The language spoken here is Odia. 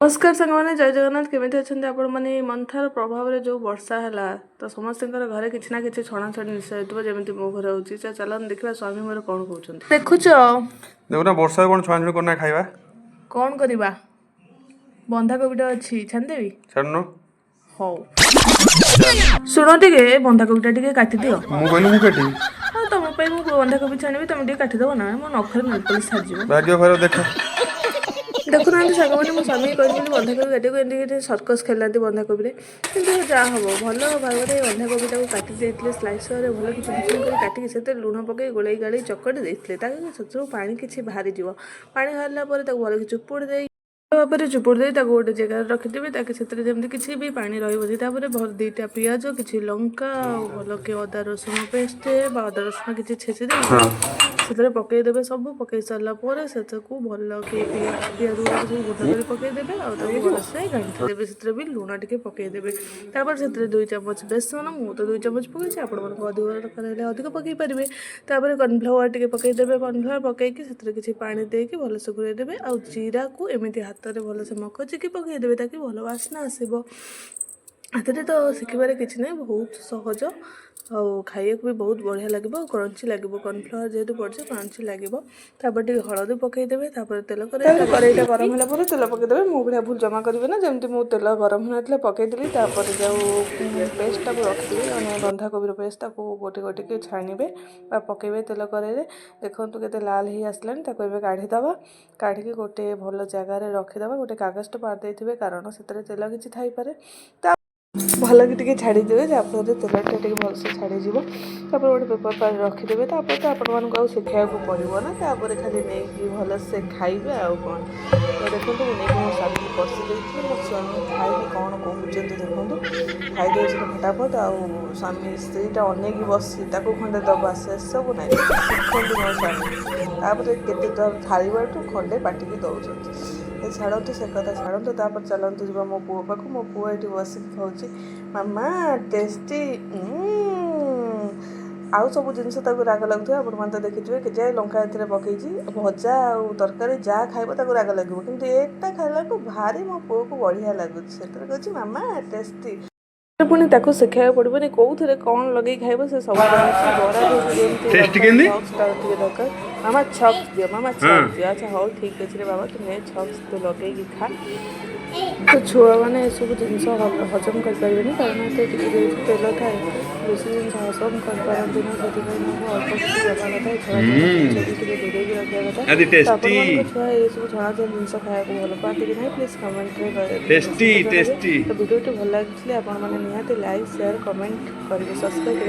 ନମସ୍କାର ସାଙ୍ଗମାନେ, ଜୟ ଜଗନ୍ନାଥ। କେମିତି ଅଛନ୍ତି ଆପଣମାନେ? ଏଇ ମନ୍ଥାର ପ୍ରଭାବରେ ଯେଉଁ ବର୍ଷା ହେଲା ତ ସମସ୍ତଙ୍କର ଘରେ କିଛି ନା କିଛି ଛଣାଛଣି ନିଶ୍ଚୟ ହେଇଥିବ, ଯେମିତି ମୋ ଘରେ ହେଉଛି। ଚାଲନ୍ତୁ ଦେଖିବା ସ୍ୱାମୀ ମୋର କ'ଣ କହୁଛନ୍ତି। ଦେଖୁଛ? ଦେଖୁନା, ବର୍ଷା କ'ଣ ଛଣାଛଣି କରୁନା ଖାଇବା। କ'ଣ କରିବା? ବନ୍ଧାକୋବିଟା ଅଛି, ଛାଣିଦେବି? ଛାଣୁନୁ। ହଉ, ଶୁଣ, ଟିକେ ବନ୍ଧାକୋବିଟା ଟିକେ କାଟିଦିଅ। ମୁଁ କହିଲି ମୁଁ କାଟିବି? ହଁ, ତମ ପାଇଁ ମୁଁ ବନ୍ଧାକୋବି ଛାଣିବି, ତମେ ଟିକେ କାଟିଦେବ ନା, ମୋ ନଖରେ ନେଲପଲିସ୍ ଛାଡ଼ିଯିବ। ଭାଗ୍ୟ ଖରାପ ଦେଖ। ଦେଖୁନାହାନ୍ତି ସାଙ୍ଗମାନେ, ମୋ ସ୍ୱାମୀ କହିଥିଲି ବନ୍ଧାକୋବି କାଟିବାକୁ, ଏମିତି କିଛି ସର୍କସ୍ ଖେଳିନାହାନ୍ତି ବନ୍ଧାକୋବିରେ। କିନ୍ତୁ ଯାହା ହବ, ଭଲ ଭାବରେ ବନ୍ଧାକୋବିଟାକୁ କାଟି ଦେଇଥିଲେ ସ୍ଲାଇସରରେ, ଭଲ କି ଚୁନ ଚୁନ କରି କାଟିକି ସେଥିରେ ଲୁଣ ପକାଇ ଗୋଳେଇ ଗାଳେଇ ଚକଟି ଦେଇଥିଲେ, ତାକୁ ସେଥିରୁ ପାଣି କିଛି ବାହାରିଯିବ। ପାଣି ବାହାରିଲା ପରେ ତାକୁ ଭଲକି ଚୁପୁଡ଼ି ଦେଇ, ଭଲ ଭାବରେ ଚୁପୁଡ଼ି ଦେଇ ତାକୁ ଗୋଟେ ଜାଗାରେ ରଖିଦେବେ, ତାକି ସେଥିରେ ଯେମିତି କିଛି ବି ପାଣି ରହିବନି। ତାପରେ ଭଲ ଦୁଇଟା ପିଆଜ, କିଛି ଲଙ୍କା ଆଉ ଭଲକି ଅଦା ରସୁଣ ପେଷ୍ଟ ବା ଅଦା ରସୁଣ କିଛି ଛେଚି ଦେଇ ସେଥିରେ ପକାଇଦେବେ। ସବୁ ପକାଇ ସାରିଲା ପରେ ସେଥିକୁ ଭଲକି ପିଆଜ ଗୁଡ଼ାକ ସବୁ ଗୁଣ୍ଡ କରି ପକାଇଦେବେ ଆଉ ତାକୁ ଭଲସେ ଘାଣ୍ଟି ଦେବେ। ସେଥିରେ ବି ଲୁଣ ଟିକେ ପକାଇଦେବେ। ତାପରେ ସେଥିରେ 2 ଚାମଚ ବେସନ, ମୁଁ ତ 2 ଚାମଚ ପକାଇଛି, ଆପଣମାନଙ୍କୁ ଅଧିକ ଦରକାର ହେଲେ ଅଧିକ ପକାଇ ପାରିବେ। ତାପରେ କର୍ଣ୍ଣଫ୍ଲାୱାର ଟିକେ ପକାଇଦେବେ। କର୍ଣ୍ଣଫ୍ଲାୱାର ପକାଇକି ସେଥିରେ କିଛି ପାଣି ଦେଇକି ଭଲସେ ଗୋଳେଇ ଦେବେ ଆଉ ଜିରାକୁ ଏମିତି ହାତରେ ଭଲସେ ମକଚିକି ପକାଇଦେବେ, ତାକି ଭଲ ବାସ୍ନା ଆସିବ। ଏଥିରେ ତ ଶିଖିବାରେ କିଛି ନାହିଁ, ବହୁତ ସହଜ ଆଉ ଖାଇବାକୁ ବି ବହୁତ ବଢ଼ିଆ ଲାଗିବ ଆଉ କ୍ରଞ୍ଚି ଲାଗିବ। କର୍ଣ୍ଣଫ୍ଲାୱାର ଯେହେତୁ ପଡ଼ିଛି, କ୍ରଞ୍ଚି ଲାଗିବ। ତାପରେ ଟିକେ ହଳଦୀ ପକାଇଦେବେ। ତାପରେ ତେଲ କରେଇ, କରେଇଟା ଗରମ ହେଲା ପରେ ତେଲ ପକାଇଦେବେ। ମୋ ଭଳିଆ ଭୁଲ ଜମା କରିବେ ନା, ଯେମିତି ମୁଁ ତେଲ ଗରମ ହେଇନଥିଲା ପକାଇଦେଲି। ତାପରେ ଯେଉଁ ପେଷ୍ଟଟାକୁ ରଖିଥିବେ, ମାନେ ବନ୍ଧାକୋବିର ପେଷ୍ଟ, ତାକୁ ଗୋଟେ ଗୋଟିକି ଛାଣିବେ ବା ପକାଇବେ ତେଲ କରେଇରେ। ଦେଖନ୍ତୁ କେତେ ଲାଲ ହେଇ ଆସିଲାଣି। ତାକୁ ଏବେ କାଢ଼ିଦେବା। କାଢ଼ିକି ଗୋଟେ ଭଲ ଜାଗାରେ ରଖିଦେବା। ଗୋଟେ କାଗଜଟେ ପାରି ଦେଇଥିବେ, କାରଣ ସେଥିରେ ତେଲ କିଛି ଥାଇପାରେ। ତା ଭଲକି ଟିକେ ଛାଡ଼ିଦେବେ, ଯାହାଫଳରେ ତେଲଟା ଟିକେ ଭଲସେ ଛାଡ଼ିଯିବ। ତାପରେ ଗୋଟେ ପେପର୍ ପାରି ରଖିଦେବେ। ତାପରେ ତ ଆପଣମାନଙ୍କୁ ଆଉ ଶିଖେଇବାକୁ ପଡ଼ିବ ନା। ତାପରେ ଖାଲି ନେଇକି ଭଲସେ ଖାଇବେ ଆଉ କ'ଣ। ତ ଦେଖନ୍ତୁ, ମୁଁ ନେଇକି ମୋ ସ୍ୱାମୀକୁ ପରଷି ଦେଇଥିଲି। ମୋ ସ୍ୱାମୀ ଖାଇକି କ'ଣ କହୁଛନ୍ତି ଦେଖନ୍ତୁ। ଖାଇଦେଉଛନ୍ତି ଫଟାଫଟ ଆଉ ସ୍ୱାମୀ ସ୍ତ୍ରୀଟା ଅନେଇକି ବସି ତାକୁ ଖଣ୍ଡେ ଦେବା ସେସବୁ ନାହିଁ। ଶିଖନ୍ତୁ ମୋ ସ୍ୱାମୀ। ତାପରେ କେତେ ଥାଳିବାଠୁ ଖଣ୍ଡେ ପାଟିକି ଦେଉଛନ୍ତି। ଏ ଛାଡ଼ନ୍ତୁ, ସେ କଥା ଛାଡ଼ନ୍ତୁ। ତାପରେ ଚାଲନ୍ତୁ ଯିବା ମୋ ପୁଅ ପାଖକୁ। ମୋ ପୁଅ ଏଇଠି ବସିକି ଖାଉଛି, ମାମା ଟେଷ୍ଟି। ଆଉ ସବୁ ଜିନିଷ ତାକୁ ରାଗ ଲାଗୁଥିବ, ଆପଣମାନେ ତ ଦେଖିଥିବେ କେଯାଏ ଲଙ୍କା ଏଥିରେ ପକେଇଛି। ଭଜା ଆଉ ତରକାରୀ ଯାହା ଖାଇବ ତାକୁ ରାଗ ଲାଗିବ, କିନ୍ତୁ ଏଇଟା ଖାଇଲାକୁ ଭାରି ମୋ ପୁଅକୁ ବଢ଼ିଆ ଲାଗୁଛି। ସେଥିରେ କହୁଛି, ମାମା ଟେଷ୍ଟି। ପୁଣି ତାକୁ ଶିଖେଇବାକୁ ପଡ଼ିବନି କେଉଁଥିରେ କ'ଣ ଲଗେଇ ଖାଇବ, ସେ ସବୁ ଜାଣିଛି। ବରା ଯେମିତି ଟେଷ୍ଟି କେମିତି? ଛକ୍ସଟା ଟିକେ ଦରକାର, ମାମା ଛକ୍ସ ଦିଅ, ମାମା ଛକ୍ସ ଦିଅ। ଆଚ୍ଛା ହଉ, ଠିକ୍ ଅଛି ରେ ବାବା, ତୁ ନେ ଛକ୍ସ, ତୁ ଲଗେଇକି ଖା। ତ ଛୁଆମାନେ ଏସବୁ ଜିନିଷ ହଜମ କରିପାରିବେନି, କାରଣ ଏତେ ଟିକେ ଯେହେତୁ ତେଲ ଥାଏ, ବେଶୀ ଜିନିଷ ହଜମ କରିପାରନ୍ତିନି। ସେଥିପାଇଁ ତାଙ୍କୁ ଅଳ୍ପ କିଛି ଦେବା କଥା। ଏ ଛଣା ଜିନିଷ ଟିକେ ଦୂରେଇକି ରଖିବା କଥା। ଆଜି ତ ଟେଷ୍ଟି। ଆପଣମାନଙ୍କ ଛୁଆ ଏସବୁ ଛଣା ଜିନିଷ ଖାଇବାକୁ ଭଲ ପାଆନ୍ତି କି ନାହିଁ, ପ୍ଲିଜ୍ କମେଣ୍ଟରେ ଟେଷ୍ଟି, ନିଶ୍ଚିତ ଜଣାଇବେ। ଟେଷ୍ଟି। ତ ଭିଡ଼ିଓଟି ଭଲ ଲାଗିଥିଲେ ଆପଣମାନେ ନିହାତି ଲାଇକ୍, ସେୟାର, କମେଣ୍ଟ କରିବେ, ସବସ୍କ୍ରାଇବ୍ କରିବେ।